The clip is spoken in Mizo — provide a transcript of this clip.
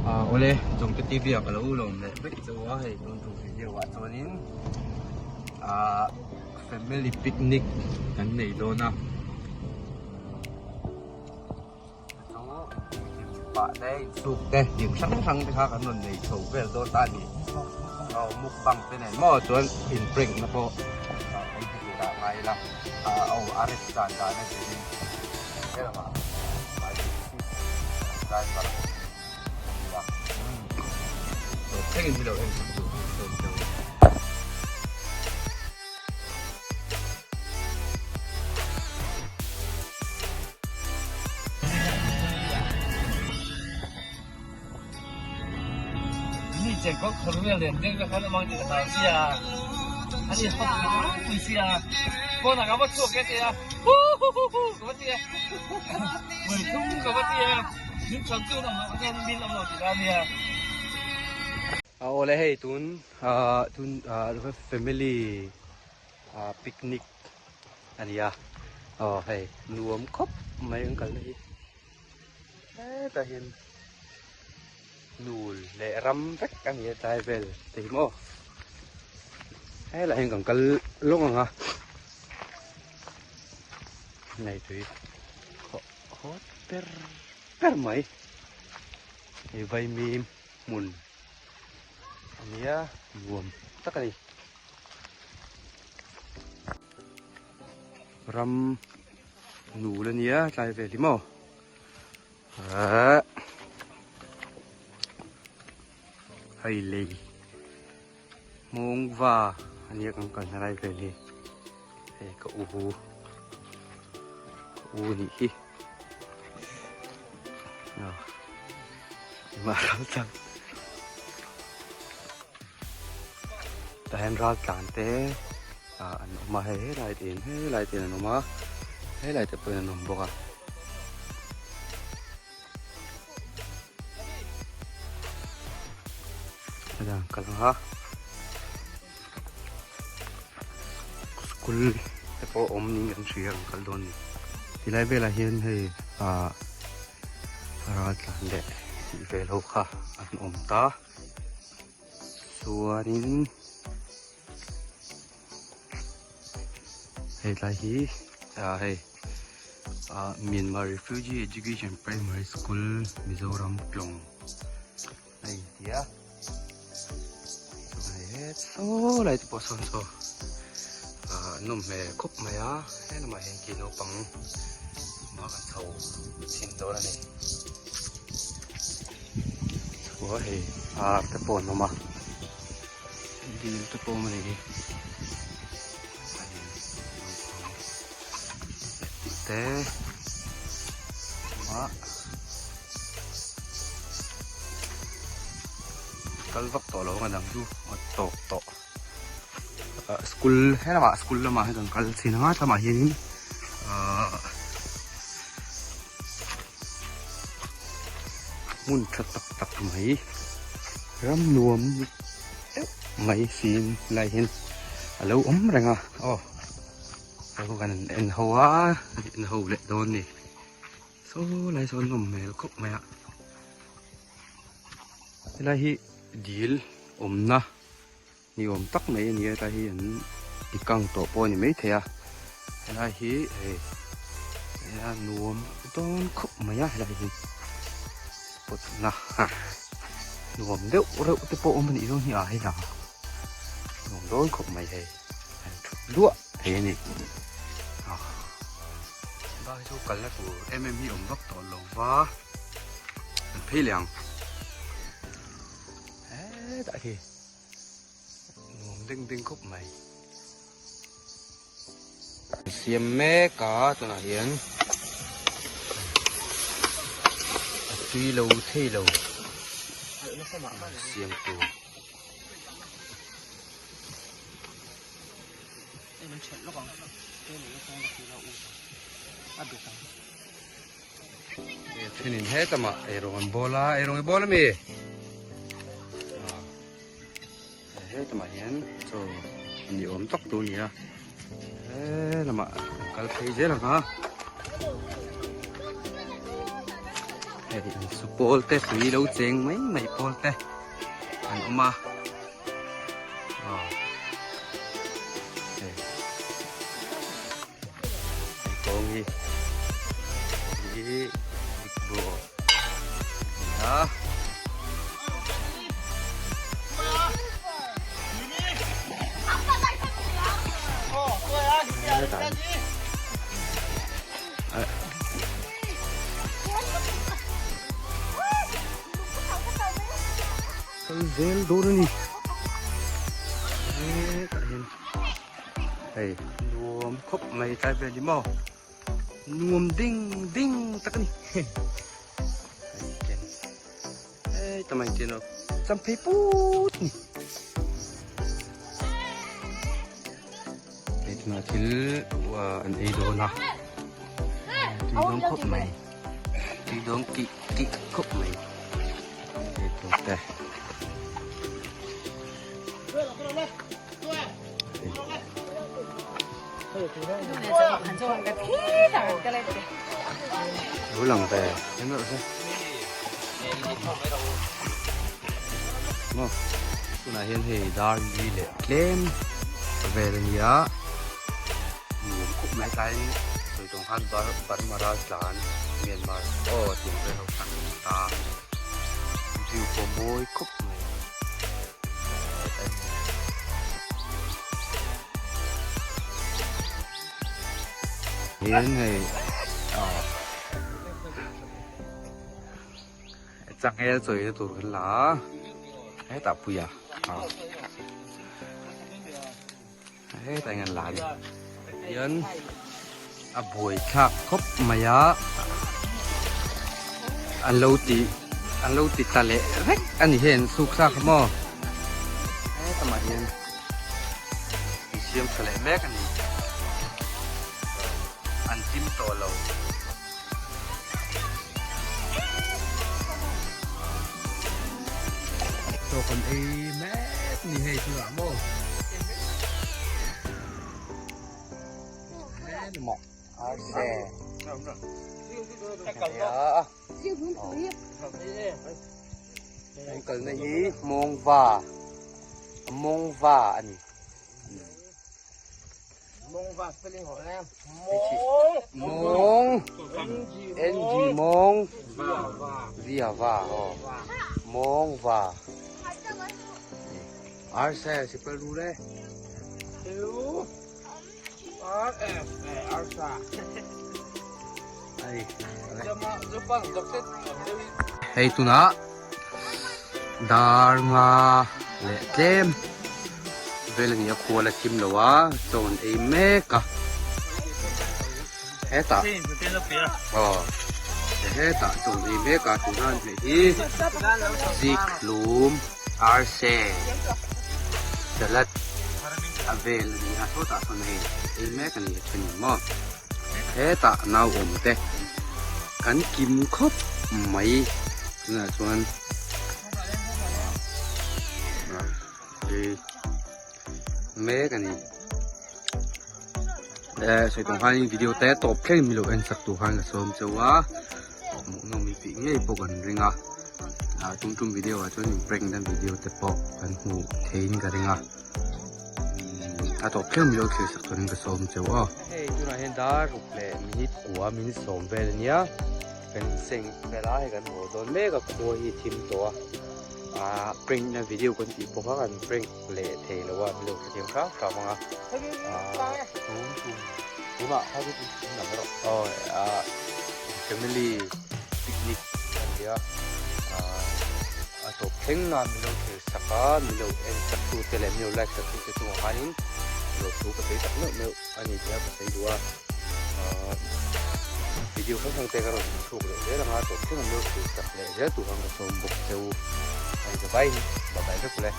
Awle Jongte TV ah ka lo lawm leh vek chu a hei tun tum video ah chuanin ah family picnic kan nei dawn a chu pah te insuk te thil hrang hrang te kha kan rawn nei chho vel dawn ta a ni aw mukbang te nen maw chuan in prank na pawh kan hmu tur ah ngai ila aw a rem dan dan a zirin helamah driver a ni a thlengin hi lo en sak tur dawn deuh. Awle hei tun tun family picnic a ni a aw hei nuam khawp mai an kalna hi hetah hian nul leh ram vek a ni a tlai vel te hi maw helaiah hian kan kal lawng ang a ngaitui khaw haw ber ber mai hei vaimim hmun a nia nuam tak a ni. Ram nul a nia tlai vel hi maw ahh hei lei hmawng va a nia kan kalna lai vel hi hei ka u ka u nih hi engmah ral tlang. Tah hian ral tlan te ah an awm a hei helai te in helai te in an awm a helai te pawhin an awm bawk a. Heta an kal ang a school te pawh awm niin kan hria an kal dawn a ni tilai velah hian hei ah ral tlan leh tih vel ho kha an awm ta. Chuanin hei tlai hi ah hei ah Myanmar Refugee Education Primary School Mizoram Tlawng a inti a chuan hei het saw lai te pawh sawn saw ah nawm hmel khawp mai a he lamah hian khi naupang hma kan chho chhin dawn a ni. Chhuah hei ar te pawh an awm a dil te pawh awm a ni hi tih te awm a kal vak tawh lo ang a dang chu a tawp tawh ah school helamah school lamah hian kan kal chhin ang a tlamah hianin ahh. Hmun tha tak tak mai ram nuam deuh mai siin lai hian a lo awm reng a aw hei kan en ho a en ho leh dawn a ni saw lai sawn nawm hmel khawp mai a helai hi dil awmna ni awm tak mai a ni a helai hi an ti kang tawh pawh a ni maithei a helai hi hei a nuam dawn khawp mai a helai hi spot na nuam deuh reuh te pawh awm a nih dawn hi a hei a nuam dawn khawp mai hei an thut luah thei a ni bak hi chu kalna tur em em hi awm vak tawh lo va an phei leh ang hetah khi. Nuam ding ding khawp mai. Siam mek a tunah hian a tui lo thei lo siam tur. Thenin hetamah eirawng an bawl a, eirawng i bawl ami? Hetamah hian chaw ni awm tak tur a ni a, helamah an kal phei zel ang a, Hei insu pawl te tui lo cheng mai mai pawl te an awm a aw hei kawng hi hi dik bawk a ni a. Kal zel dawn a ni hetah hian hei nuam khawp mai tlai vel hi maw nuam ding ding tak a ni hei tamai chian a cham phei put a ni. Hei tunah thil an ei dawn a tui dawn khawp mai tui dawn kih kih khawp mai hei tur te. Lo lang ve em rawh se maw tunah hian hei dar li leh tlem vel a nia nuam khawp mai tlaiin sawi tawng khan Burma ral tlan Myanmar aw tih vel ho khan ta view pawh mawi khawp mai. Hian hei ah changel chawina tur kan la a hetah puia ah hetah hian an la a ni hian a buai thlak khawp mai a an lo ti an lo ti ta leh vek a ni hei an suk thlak kha maw hetamah hian an siam tha leh mek a ni an hlim tawh lo. Chaw kan ei mek a ni hei tunah maw. An kalna hi Mawngva Mawngva a ni. Mawngva spelling hawh le. Mawng NG Mawng Via va aw Mawngva Arsa sipal ru le. Hei tunah dar nga leh tlem vel a ni a khual a thim lo a chaw an ei mek a hetah aw hetah chaw an ei mek a tuna an hmeh hi zikhlum arse salad a vel a ni a sawtah sawn hei ei mek a ni a then in maw hetah nau awm te kan kim khawp mai tunah chuan ei mek a ni eh sawi tawng khanin video te tawp thleng milo en sak tur khan ka sawm chauh a. Hmuhnawm i tih ngei pawh kan ring a ah tum tum video ah chuan in prank na video te pawh kan hmuh theiin ka ring a a tawp thleng milo thlir sak turin ka sawm cheu aw. Hei tunah hian dar ruk leh minute kua min sawm vel ania kan inseng vel a hei kan haw dawn mek a khua hi a thim tawh a ah prank na video kan tih pawh kha kan prank leh thei lo a milo hrethiam hram hram ang a ah tum tum tunah aw ah. Family picnic a ni a ahh a tawp thleng a milo thlir sak a milo en sak tu te leh milo like sak tu te chungah khanin lo thu ka sawi tak meuh meuh a ni tih a ka sawi duh a ahh video hrang hrang te ka rawn chhuak leh zel ang a tawp thleng a milo thlir sak leh zel tur khan ka sawm bawk cheu a ni ta vaiin bye bye vek ule.